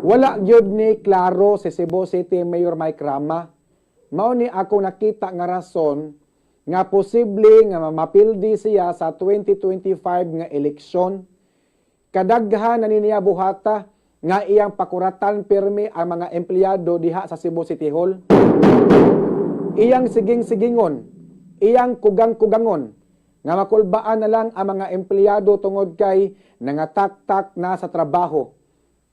Wala gyud ni klaro si Cebu City Mayor Mike Rama. Mao ni ako nakita nga rason nga posible nga mapildi siya sa 2025 nga eleksyon. Kadaghan na ni niya buhata nga iyang pakuratan pirmi ang mga empleyado diha sa Cebu City Hall. Iyang siging-sigingon, iyang kugang-kugangon nga makulbaan na lang ang mga empleyado tungod kay nangataktak na sa trabaho.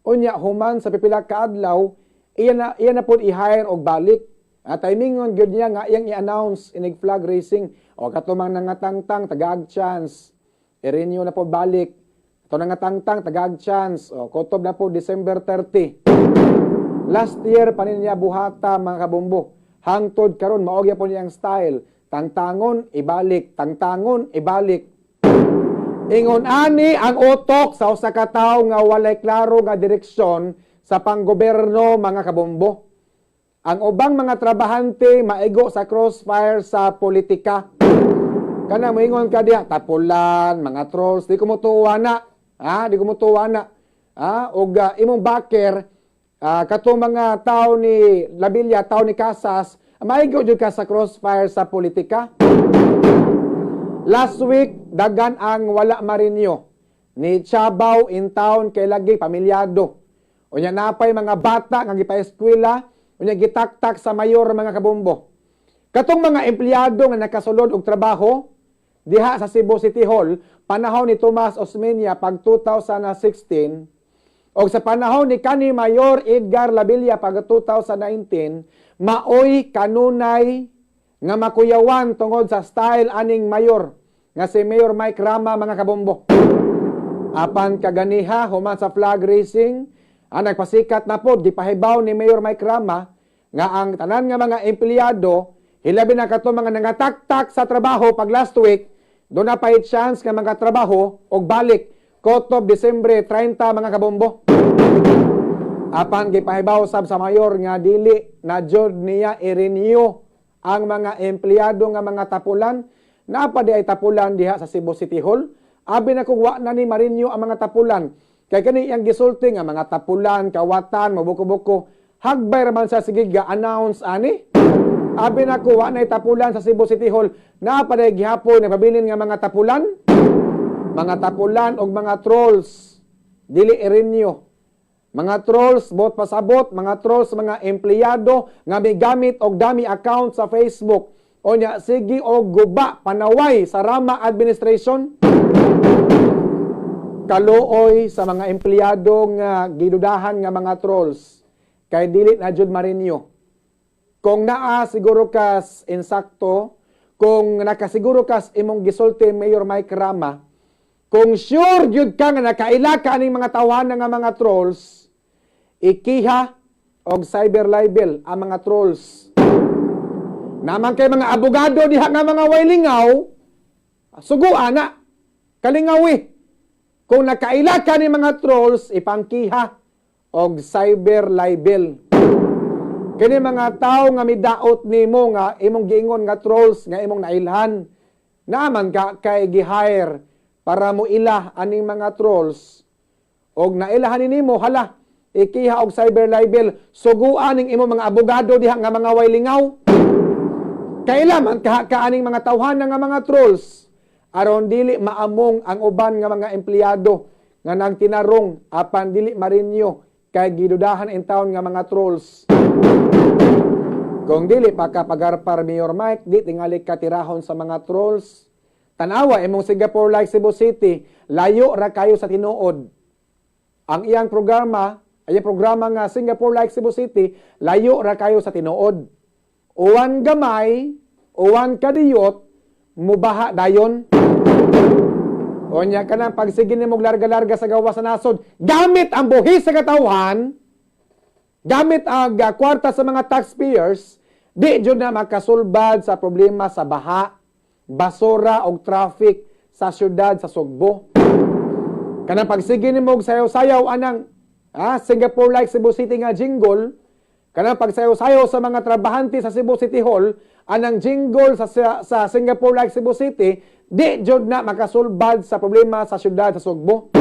Unya human sa pipila ka adlaw, iya na pod i-hire og balik. At timingon gyud niya nga iyang i-announce inig flag raising o kato mang nangatangtang, tagaag chance. I-renew na po balik. Kato nangatangtang, tagaag chance. O kutob na po December 30. Last year pa niya buhata, mga kabombo. Hangtod karon mao gyapon niyang style. Tangtangon, ibalik, tangtangon, ibalik. Ingon ani ang utok sa usa ka tawo nga walay klaro nga direksyon sa panggoberno, mga kabombo. Ang ubang mga trabahante maigo sa crossfire sa politika. Kana moingon ka diha, tapulan, mga trolls, di ko motuwa na. Ha, di ko motuwa na. Ha, og imong backer, katong mga tao ni Labilla, tao ni Casas, maigo jud ka sa crossfire sa politika. Last week, dagan ang wala ma-renew. Ni Chabaw in town kay lagi pamilyado. Unya napay mga bata nga gipa-eskwela, unya gitaktak sa mayor, mga kabombo. Katong mga empleyado nga nakasulod og trabaho diha sa Cebu City Hall panahon ni Tomas Osmeña pag 2016 og sa panahon ni kani Mayor Edgar Labilla pag 2019, maoy kanunay nga makuyawan tungod sa style aning mayor nga si Mayor Mike Rama, mga kabombo. Apan kaganiha, human sa flag raising, ang nagpasikat na po, gipahibaw ni Mayor Mike Rama nga ang tanan nga mga empleyado, hilabi na kato mga nangataktak sa trabaho pag last week, duna pay chance nga mga trabaho og balik kotob Disyembre 30, mga kabombo. Apan gipahibaw sab sa mayor nga dili na jud niya i-renew ang mga empleyado nga mga tapulan. Naa pa diay tapulan diha sa Cebu City Hall? Abi na kung wa na ni ma-renew ang mga tapulan. Kay kani iyang gisulti nga mga tapulan, kawatan, mabuko-buko. Hagbay raman sa sige ga-announce ani. Abi na ko wa na tapulan sa Cebu City Hall. Naa pa diay gihapon nagpabilin nga mga tapulan? Mga tapulan og mga trolls dili i-renew. Mga trolls, bot pasabot, mga trolls, mga empleyado nga may gamit og dummy account sa Facebook. O nya, sige og guba, panaway sa Rama administration. Kaluoy sa mga empleyado nga gidudahan nga mga trolls kay dili na jud ma-renew. Kung naa siguro kas insakto, kung nakasiguro kas imong gisulti, Mayor Mike Rama, kung sure gyud ka nga nakaila ka aning mga tawhana nga mga trolls, ikiha og cyber libel ang mga trolls. Naman kay mga abogado diha nga mga way lingaw, suguan na, kalingawi. Kung nakaila ka ni mga trolls, ipangkiha og cyber libel. Kini mga tao nga midaot nimo nga imong giingon nga trolls nga imong nailhan, naaman ka kay gi-hire para mo ila aning mga trolls og nailahan nimo, hala, ikiha og cyber libel, suguan ning imong mga abogado diha nga mga way lingaw. Kaila man ka aning mga tawhana nga mga trolls aron dili maamong ang uban nga mga empleyado nga nang tinarong apan dili ma-renew kay gidudahan in town nga mga trolls. Kung dili pa ka pagarpar, Mayor Mike, di tingali ka tirahon sa mga trolls. Tanawa imong Singapore like Cebu City, layo ra kayo sa tinuod. Ang iyang programa, ay programa nga Singapore like Cebu City, layo ra kayo sa tinuod. Uwan gamay, uwan kadiyot, mubaha dayon. Unya kanang pagsige nimo larga-larga sa gawas sa nasod, gamit ang buhis sa katawhan, gamit ang kwarta sa mga taxpayers, di jud na makasulbad sa problema sa baha, basura og traffic sa syudad sa Sugbo. Kanang pagsige nimo og sayaw-sayaw anang Singapore like Cebu City nga jingle, kanang pagsayaw-sayaw sa mga trabahante sa Cebu City Hall, anang jingle sa Singapore like Cebu City, di jud na makasulbad sa problema sa syudad sa Sugbo.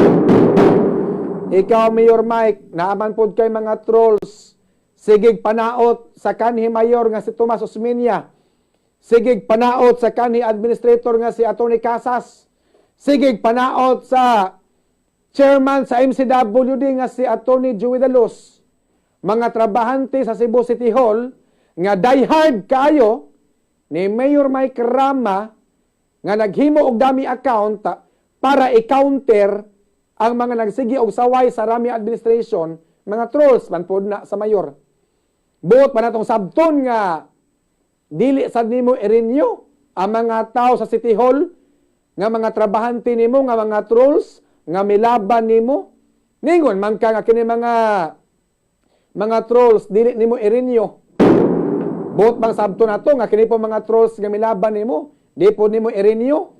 Ikaw, Mayor Mike, naa man pod kay mga trolls. Sigig panaot sa kanhi mayor nga si Tomas Osmeña. Sigig panaot sa kanhi administrator nga si Atty. Casas. Sigig panaot sa chairman sa MCWD nga si Atty. Joey Daluz. Mga trabahante sa Cebu City Hall nga diehard kaayo ni Mayor Mike Rama nga naghimo og dummy account para i-counter ang mga nagsigi og saway sa Rama administration, mga trolls man pod na sa mayor. Buot pa natong sabton nga dili sad nimo i-renew ang mga tao sa City Hall nga mga trabahante nimo nga mga trolls nga milaban nimo. Ningon man ka nga kini mga trolls dili nimo i-renew. Buot bang sabton nato nga kini po mga trolls nga milaban nimo di po nimo i-renew?